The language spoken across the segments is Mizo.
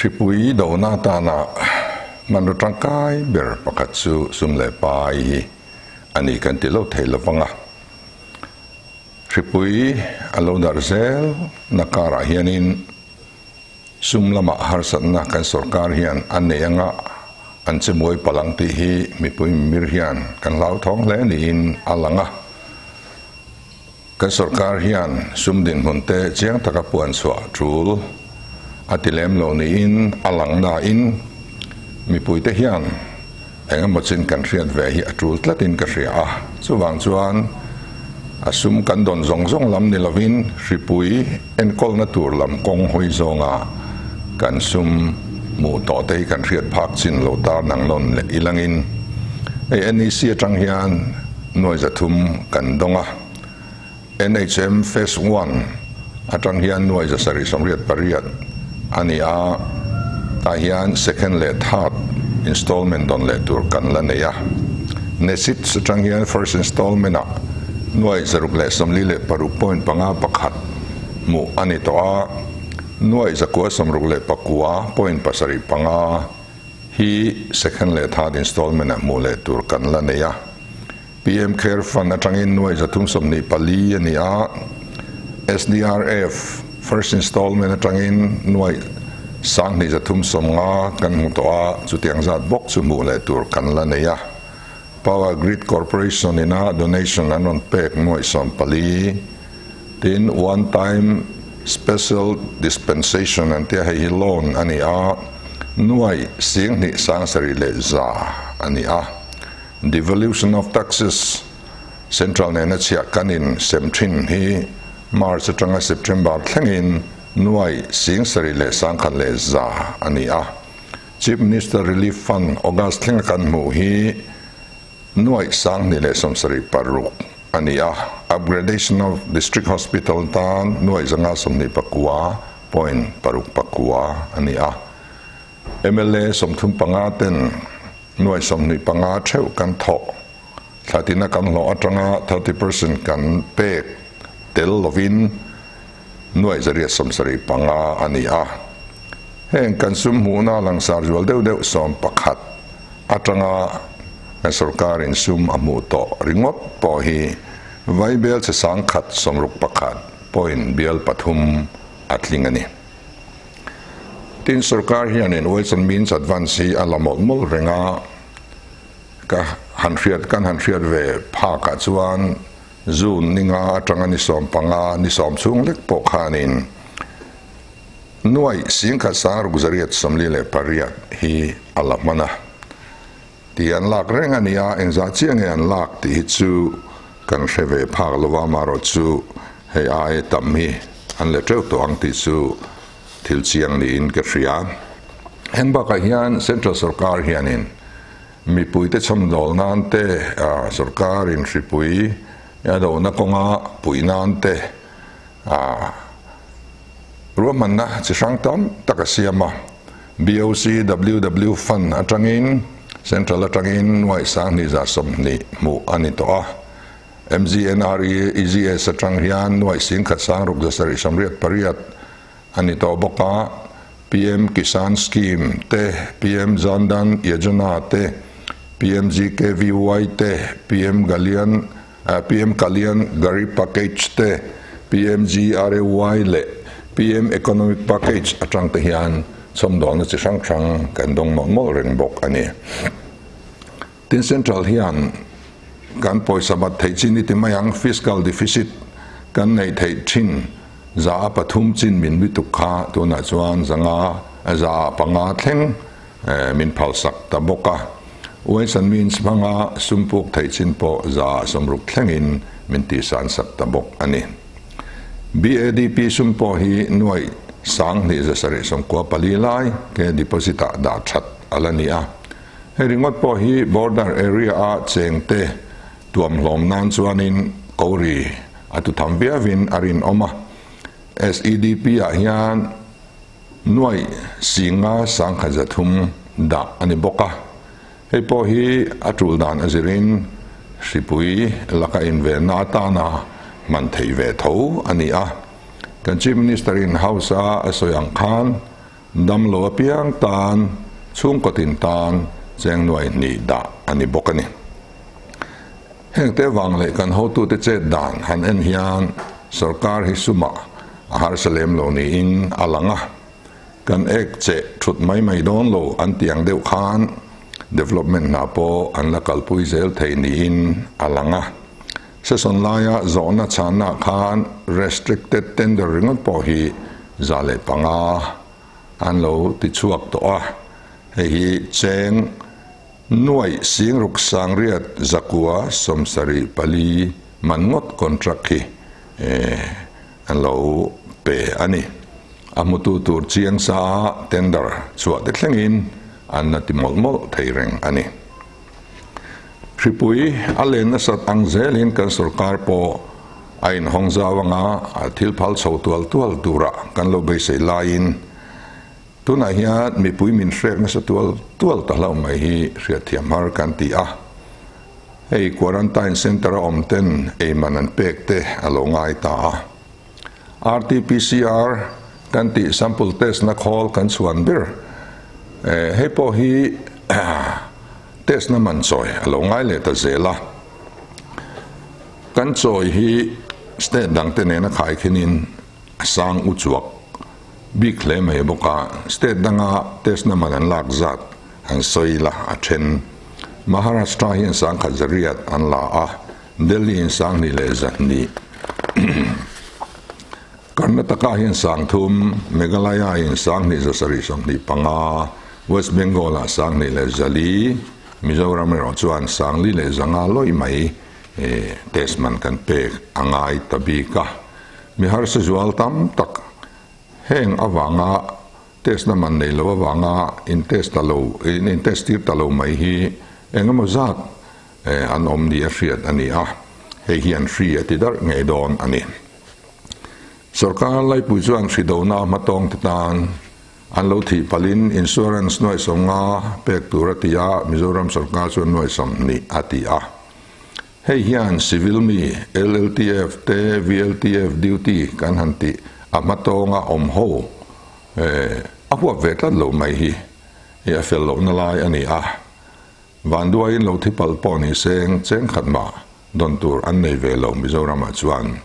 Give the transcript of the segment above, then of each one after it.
Hripui dona atana hmanraw tangkai ber pakhat chu sum leh pai hi a ni kan ti lo thei lovang a. Hripui a lo darh zel na karah hianin sum lamah harsatna kan sorkar hian a nei anga an che muai palh ang tih hi mipui mimir hian kan hlauthawng hle niin a lang a. Kan sorkar hian sum dinhmun te chiang taka puan chhuah tul a ti lem lo niin a lang nain mipuite hian eng emaw chin kan hriat ve hi a tul tlatin ka hria a. Chuvang chuan a sum kan dawn zawng zawng lam ni lovin hripui enkawlna tur lam kawng hawi zawnga kan sum hmuh tawh te hi kan hriat phak chin lo tar nang nawn leh ilangin hei NEC atang hian nuai zathum kan dawng a. NHM Phase One atang hian nuai zasarih sawmriat pariat a ni a, tah hian second leh third installment dawn leh tur kan la nei a. NESIDS atang hian first installment ah nuai zaruk leh sawmli leh paruk point panga pakhat hmuh a ni tawh a, nuai zakua sawmruk leh pakua point pasarih panga hi second leh third installment ah hmuh leh tur kan la nei a. PM Care Fund atangin nuai 324 a ni a, SDRF first installment atangin nuai 2350 kan hmu tawh a, chutiang zat bawk chu hmuh leh tur kan la nei a. Power Grid Corporation ina donation an rawn pek nuai 14, tin one time special dispensation an tia hei hi loan a ni a, nuai 2700 a ni a. Devolution of Taxes, Central nena chhiah kan in sem thin hi March atanga September thlengin nuai 71,100 a ni a. Chief Minister Relief Fund August thlenga kan hmuh hi nuai 2176 a ni a. Upgradation of District Hospital tan nuai 529 point paruk pakua a ni a. Mla 35 ten nuai 25 theuh kan thawh thlatina kan hlawh atanga 30% kan pek tel lovin nuai 875 a ni a. Heng kan sum hmuhna langsar zual deuh deuh 11 atanga kan sorkarin sum a hmuh tawh ringawt pawh hi vaibel che 161 point bial pathum a tling a ni. Tin sorkar hianin Ways and Means Advance hi a la mawlh mawlh reng a, ka han hriat kan han hriat ve phakah chuan June ni nga atanga ni 15 ni 10 chhung lek pawh khanin nuai 16,648 hi a la hman a. Ti an lak reng a ni a, engzah chiah nge an lak tih hi chu kan hre ve phak lova, amaherawh chu hei ai tam hi an let reuh tawh ang tih chu thil chiang niin ka hria. Heng bakah hian Central sorkar hianin mipuite chhawmdawl nan te, sorkarin hripui a dona kawnga puih nan te ruahmanna chi hrang tam tak a siam a. BOCWW Fund atangin Central atangin nuai 2120 hmuh a ni tawh a. MGNREGS atang hian nuai 16,688 a ni tawh bawk a. PM Kisan Scheme te, PM Jan Dhan Yojana te, PMGKVY te, PM Galian PM Kalyan Garib Package te, PMGRAY leh PM Economic Package atang te hian chhawmdawlna chi hrang hrang kan dawng mawlh mawlh reng bawk a ni. Tin Central hian kan pawisa bat theih chin i ti mai ang, fiscal deficit kan neih theih thin za a pathum chin min lutuk kha tunah chuan zanga za a panga thleng min phalsak ta bawk a. Ways and Means hmanga sum puk theih chin pawh za 60 thlengin min tihsan sak ta bawk a ni. BADP sum pawh hi nuai 2794 lai ke deposit ah dah that a la ni a. Hei ringawt pawh hi border area a cheng te tuam hlawm nan chuanin kori a tu tham viavin a rin awm a. SEDP ah hian nuai 5,103 dah a ni bawk a. Hei pawh hi a tul dan a zirin hripui laka invenna atana hman theih ve tho a ni a. Kan Chief Minister in House a a sawi ang khan Damlo apiang tan, chhungkaw tin tan cheng nuai hnih dah a ni bawk a ni. Hengte vang leh kan hotute chet dan han en hian sorkar hi sumah a harsa lem lo niin a lang a. Kan ek cheh thut mai mai dawn lo an ti ang deuh khan development hna pawh an la kalpui zel thei niin a lang a. Session laia zawhna chhanna khan restricted tender ringawt pawh hi 105 an lo ti chhuak tawh a, hei hi cheng nuaih singruk sangriat 974 man ngawt contract hi an lo pe a ni. A hmutu tur chiang sa a tender chhuah te thlengin an la ti mawlh mawlh thei reng a ni. Hripui a len nasat ang zelin kan sorkar pawh a inhawng zau anga a thil phal chho tual tual tura kan lo beisei laiin tunah hian mipui min hrek nasa tual tual ta hlauh mai hi hriatthiam har kan ti a. Hei quarantine centre a awm ten eiman an pek te a lo ngai ta a. RT-PCR kan tih sample test na khawl kan chhuan ber. Hei pawh hi test na man chawi a lo ngai leh ta zel a. Kan chawi hi state dang te nena khai khinin a sang u chuak bik hle mai bawk a. State danga test na man an lak zat an sawi la a then. Maharashtra hian sangkhat zariat an la a, Delhi in 2100. Karnataka hian 3000, Meghalaya in 2775, West Bengal ah 2100, Mizoram erawh chuan 4100 lawih mai test man kan pek a ngai ta bik a. Mi harsa zual tam tak heng avanga test na man nei lo avanga in test ta lo, in test tir ta lo mai hi engemaw zat an awm ni a hriat a ni a, hei hian hri a ti darh ngei dawn a ni. Sorkar laipui chuan hri dona hmatawng te tan an lo thih palhin insurance nuaih 50 pek tur a ti a, Mizoram sorkar chuan nuaih 20 a ti a. Hei hian civil mi LLTF te VLTF duty kan han tih a hmatawnga awm ho a huap ve tlat lo mai hi a fel lohna lai a ni a. Vanduaiin lo thi palh pawh ni seng cheng khat mah dawn tur an nei ve lo Mizoramah chuan.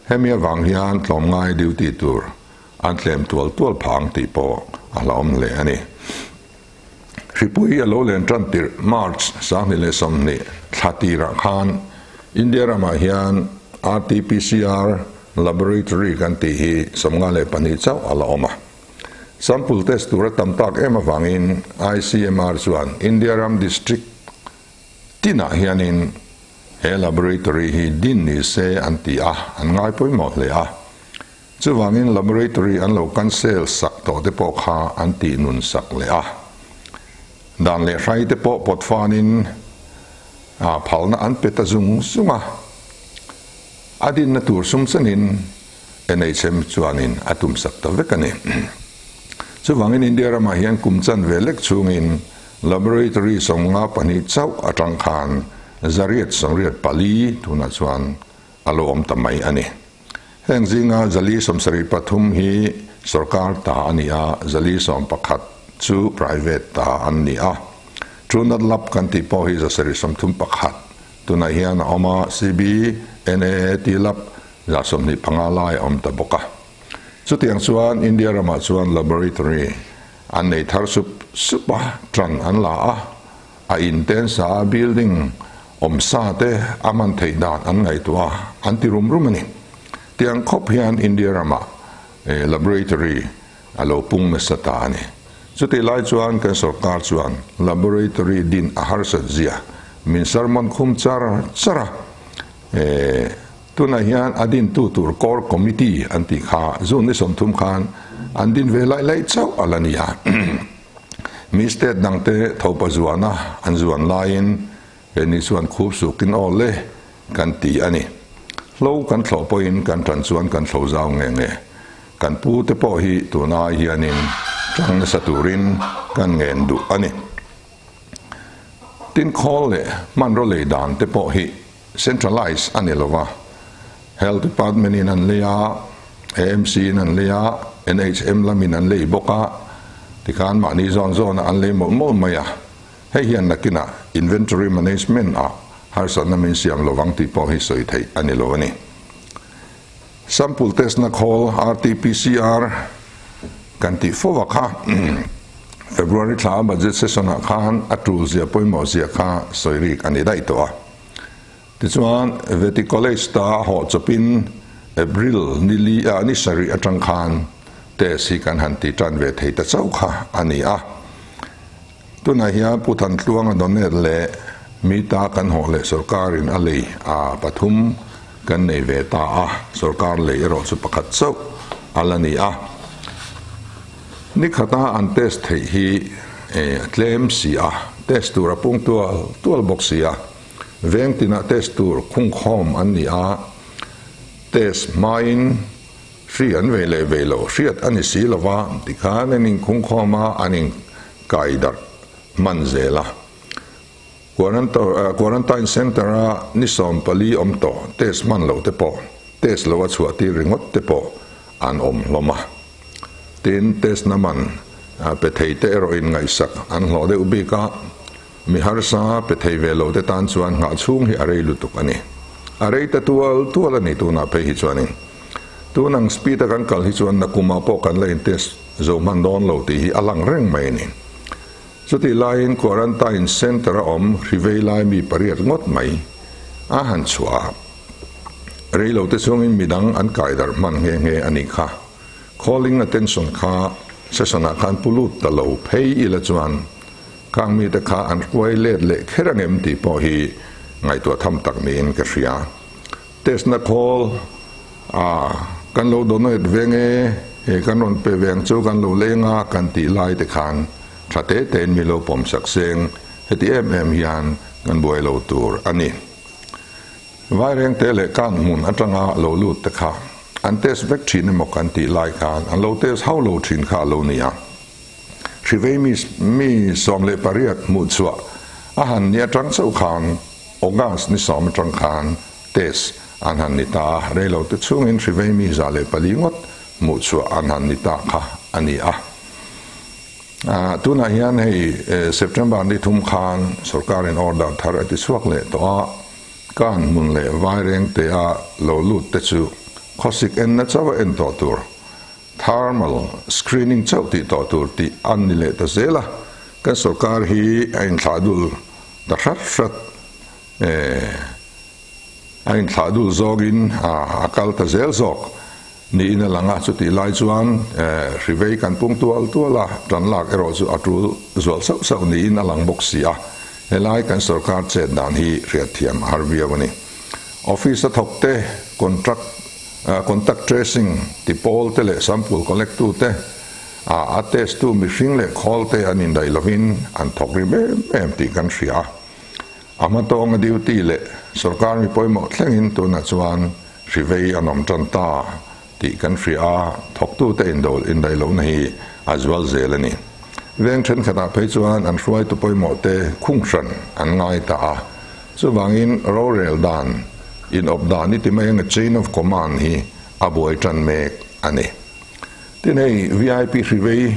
Hemi avang hian tlawmngai duty tur an tlem tual tual phang tih pawh a hlauhawm hle a ni. Hripui a lo len tan tirh March 2020 thla tirah khan India ramah hian RT-PCR Laboratory kan tih hi 52 chauh a la awm a. Sample test tura tam tak em avangin ICMR chuan India ram district tinah hianin he laboratory hi din ni se an ti a, an ngai pawimawh hle a. Chuvangin laboratory an lo cancel sak tawh te pawh kha an tih nun sak leh a. Dan leh hrai te pawh pawt fanin phalna an pe ta zung zung a. A dinna tur sum chenin NHM chuanin a tum sak ta vek a ni. Chuvangin India ramah hian kum chan ve lek chhungin laboratory 52 chauh atang khan 884 tunah chuan a lo awm ta mai a ni. Heng zinga 473 hi sorkar ta a ni a, 411 chu private ta an ni a. Trunat lab kan tih pawh hi 731 tunah hian a awm a, CB, NAAT lab 125 lai a awm ta bawk a. Chutiang chuan India ramah chuan laboratory an nei thar sup sup a, tan an la a, a in ten sa a building awm sa te a man theih dan an ngaihtuah a, an ti rum rum a ni. Tiang khawp hian India ramah laboratory a lo pung nasa ta a ni. Chutih lai chuan kan sorkar chuan laboratory din a harsat zia min sermon khum char char a, tunah hian a din tu tur core committee an tih kha June ni 30 khan an din ve lai lai chauh a la ni a. Mi state dang te thopa zuana an zuan laiin he ni chuan khup sukin aw le kan ti a ni. Hlo kan thlo pawhin kan tan chuan kan thlo zau nge nge. Kan pu te pawh hi tuna hianin tang nasa turin kan ngen duh a ni. Tin khawl leh hmanraw lei dan te pawh hi centralize a ni lova. Health Department in an lei a, AMC in an lei a, NHM lamin an lei bawk a. Tikhan mahni zawn zawnah an lei mawlh mawlh mai a, hei hian nakinah inventory management ah harsatna min siam lovang tih pawh hi sawi theih a ni lo a ni. Sample test na khawl RT-PCR kan tih fo a kha February thla a budget session ah khan a tul zia pawimawh zia kha sawi rik a ni daih tawh a. Tichuan Vety College ta hawh chawpin April ni li ah ni sarih atang khan test hi kan han ti tan ve thei ta chauh kha a ni a. Tunah hian Pu Thantluanga donate leh mi ta kan hawh leh sorkarin a lei a pathum kan nei ve ta a, sorkar lei erawh chu pakhat chauh a la ni a. Ni khata an test theih hi a tlem si a, test tur a pung tual tual bawk si a. Veng tinah test tur khungkhawm an ni a, test hmain hri an vei leh vei loh hriat a ni si lo va, tikhan an inkhungkhawm a, an inkai darh hman zel a. Quarantine Centre-a ni 14 awm tawh test hman loh te pawh test lo a chhuah tir ringawt te pawh an awm hlawm a. Tin, test na man pe thei te erawhin ngaihsak an hlawh deuh bik a. Mi harsa pe thei ve lo te tan chuan nghah chhung hi a rei lutuk a ni. A rei ta tual tual a ni tunah phei hi chuanin. Tun ang speed a kan kal hi chuan nakumah pawh kan la in test zo hman dawn lo tih hi a lang reng mai a ni. Chutih laiin quarantine centre a awm hri vei lai mi pariat ngawt mai a han chhuah a. Rei lo te chungin midang an kai darh hman nghe nghe a nih kha. Calling attention kha session ah khan pu lut ta lo phei ila chuan Khang mite kha an hruai let leh kher ang em tih pawh hi ngaihtuah tham tak niin ka hria. Test na khawl a kan lo donate ve nge he kan rawn pe ve ang chu kan lo leng a kan tih lai te khan tha te tein mi lo pawm sak seng heti em em hian kan buai lo tur a ni. Vairengte leh kan hmun atanga lo lut te kha an test vek thin emaw kan tih lai khan an lo test hauh lo thin kha a lo ni a. Hrivei mi mi 18 hmuh chhuah a han ni atang chauh khan August ni sawm atang khan test an han ni ta a, reilo te chhungin hrivei mi 104 ngawt hmuh chhuah an han ni ta kha a ni a. Tunah hian hei September ni thum khan sorkarin order thar a ti chhuak leh tawh a, kan hmun leh vairengte a lo lut te chu khawsik enna chauh a en tawh tur. Thermal screening chauh tih tawh tur tih an ni leh ta zel a, kan sorkar hi a inthlah dul ta hrat hrat e, a inthlah dul zawkin a kal ta zel zawk niin a lang a, chutih lai chuan hri vei kan pung tual tual a, tan lak erawh chu a tul zual sauh sauh niin a lang bawk si a, helai kan sorkar chet dan hi hriatthiam a har viau a ni. Office a thawk te contract Contact tracing ti pawl te leh sample collect tu te, a test tu mihring leh khawl te an indaih lovin an thawk rim em em tih kan hria a. A hma tawnga duty leh sorkar mi pawimawh thlengin tunah chuan hri vei an awm tan ta tih kan hria a, thawktute indaih lohna hi a zual zel a ni. Veng thenkhatah phei chuan an hruaitu pawimawh te khung hran an ngai ta a. Chuvangin rorel dan inawp dan i ti mai anga chain of command hi a buai tan mek a ni. Tin hei VIP hrivei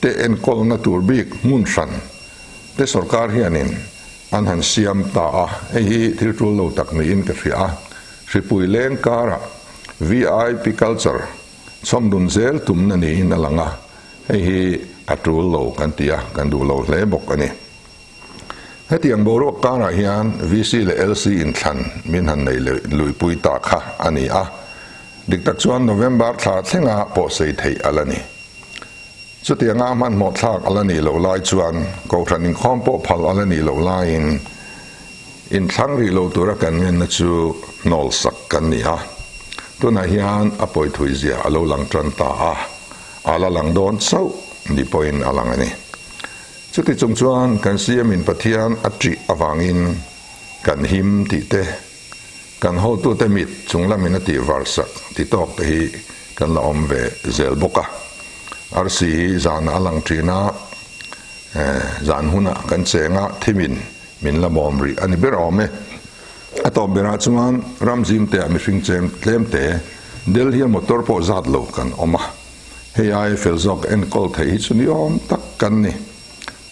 te enkawlna tur bik hmun hran te sorkar hianin an han siam ta a, hei hi thil tul lo tak niin ka hria a. Hripui leng karah VIP culture chhawmdun zel tumna niin a lang a, hei hi a tul lo kan ti a, kan duh lo hle bawk a ni. Hetiang boruak karah hian VC leh LC inthlan min han nei leh luipui ta kha a ni a, dik tak chuan November thla thlenga pawhsei theih a la ni. Chutianga hmanhmawh thlak a la nih loh lai chuan Kohhran inkhawm pawh phal a la nih loh laiin inthlang rih lo tura kan ngenna chu hnawlsak kan ni a, tunah hian a pawithuizia a lo lang tan ta a, a la lang dawn chauh ni pawhin a lang a ni. Chuti chung chuan kan CM in Pathian a ṭih avangin kan him tih te, kan hotute mit chung lamin a tih varsak ti tawk te hi kan la awm ve zel bawk a. Arsi hi zanah a lang ṭhin a, zan hunah kan cheng a, thimin min la bawm rih a ni ber awm e. A tawp berah chuan ram zimteah mihring chem tlem te, Delhi-a motor pawh zat lo kan awm a. Hei ai fel zawk enkawl theih hi chu ni awm tak kan ni.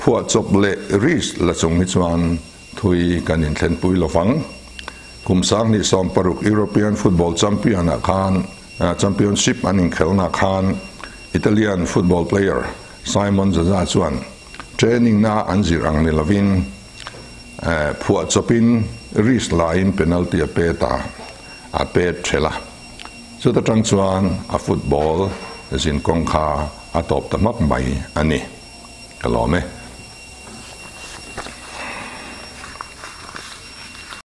Phuahchawp leh risk la chung hi chuan thui kan inthlenpui lo vang. Kum 2016 European Football Champion ah khan Championship an inkhelna khan Italian football player Simon Zaza chuan training na an zir ang ni lovin phuahchawpin risk laiin penalty a pet a, a pet ṭhelh a. Chuta ṭang chuan a football zinkawng kha a tawp ta hmak mai a ni. Ka lawm e.